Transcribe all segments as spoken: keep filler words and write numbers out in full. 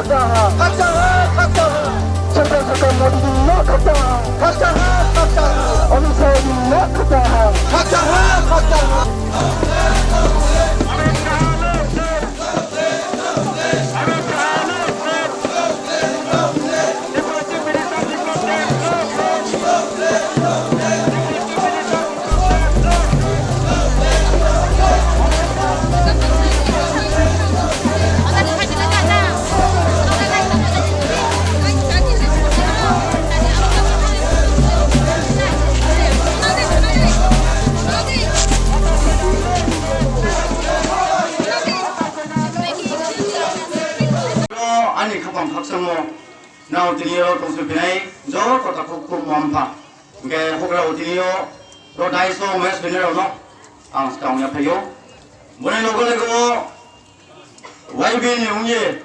Khakchang ha, khakchang ha, khakchang ha. Central Sarkar Modi ni no khakchang ha. Khakchang ha, khakchang ha. Amit Shah ni no khakchang ha. Khakchang ha, khakchang ha. Ani khaphang khakchangmo, nrao tini yo tongsi phinai joto takhu khub mungha. Hingkhe houhgra rao tini yo, ro dais wo mess phainai rao no ang skang ya phai ou. Boni loge loge wo Y B ni ong ye,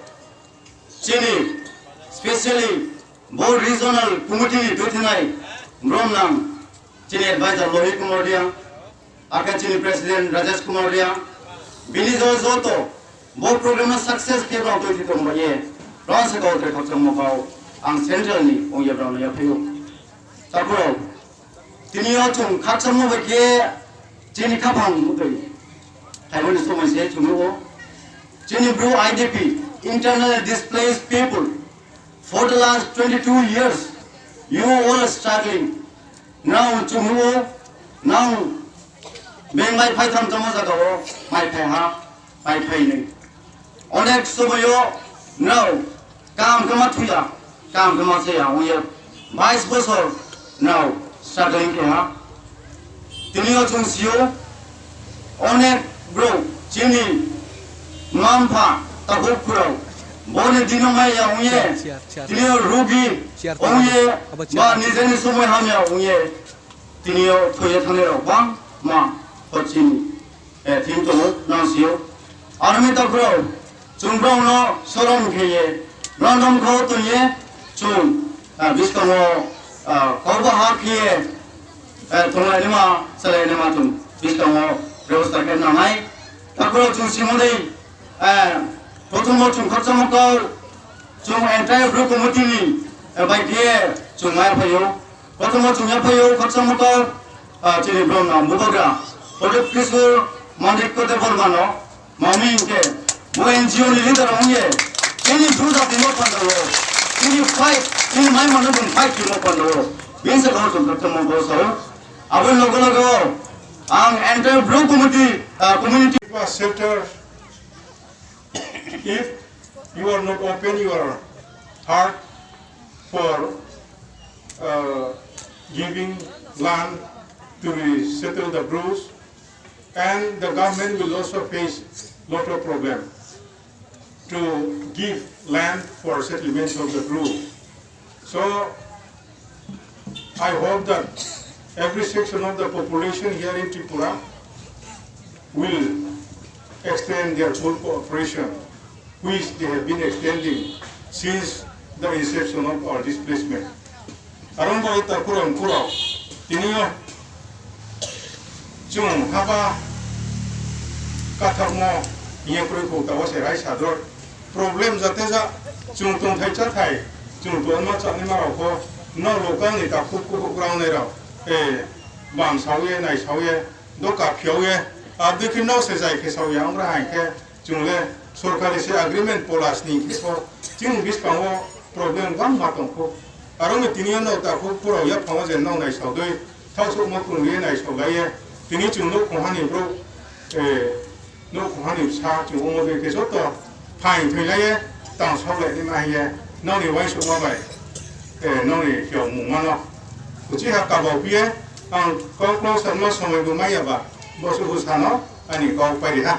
chini specially bo regional committee ni tuithinai brom nang chini advisor Lohit Kumar Reang, akhe chini president Rajesh Kumar Reang, bini jo joto bo program no success khe brao tuithi tong bai ye, brao se kau tre khakchangmo kau ang central ni ong ye brao no ya phai ou. Takhu rao, tini yo chung khakchangmo bai khe chini khaphang mtoi khaimo ni somoi se chung nuh ou. Chini Bru I D P, Internally Displaced People, for the last twenty-two years, you all are struggling. Nrao chung nuh ou, nrao beng mai phaitham tongmo zaga wo mai phai ha, mai phai noi. Onek somoi yo nrao kam khe ma thu ya, kam khe ma se ya ong ye, bais bosor nrao struggling khe ha. Tini yo chung si ou, onek brouh chini mma-mpha, takhu khurao, bo ni dino mai ya ong ye, tini yo rugi ong ye, ba nijeni somoi hamya ong ye, tini yo thoi ye thanngnai rao bangma pho chini thing tong ou, nang si ou. Aro ni takhu rao, chung brao no sorom khe ye, brao no bkha wo tong ye, chung buskang wo kau baha khe ye tonglai naima, chálai naima chung buskang wo bebosta khe nangnai. Takhu rao, chung simo dei, prothom wo chung khakchangmo kau, chung entire Bru committee ni bai khe ye chung mai phai ou. Prothom wo chung ya phai ou khakchangmo kau, chini brom nang bubagra Pradyot Kishore Manikya Debbarma no. Mami hing khe, bo N G O ni leader ong ye, chini Bru jati no panda wo, chini fight, chini maima no bung fight khemo panda wo, bini saka wo chung khakchangmo kau sa ou. Abo ni loge loge wo ang entire Bru committee, community shelter, if you are not open your heart for giving land to resettle the Brus, and the government will also face lot of problem to give land for settlement of the Bru. So I hope that every section of the population here in Tripura will extend their full cooperation, which they have been extending since the inception of our displacement. Are ong bai takhu rao, mkhu rao, tini yo chung haba kathaohmo hing ye kroi khou, taoh wo se raisa dor. Problem jate ja, chung tongthai cháthai, chung tongma chánaima rao pho, nrao local ni takhu kuhuk raonai rao, bamsao ye, naisao ye, doka phiao ye, abo dei khe nrao se zai khe sao ya ong ra hing khe, chung le sorkari se agreement pola sning khe pho, chini buskang wo problem gbangma tong khou. Are ong mi tini yo nrao takhu khurao yaphang wo je nrao naisao dei, thaohsouhmo krung ye naisao lai ye, tini chung nouhkhongha ni brouh, nouhkhongha ni bsa chung ongmo dei khe joto phaing thoilai ye, tang saolai naima hing ye, nrao ni uaingsouhma bai, nrao ni hiao mungma no uchih ha kabau phi ye, ang kau klau sanma somoi bo mai ya ba, bo suh bo sa no, aini kau pai ri ha.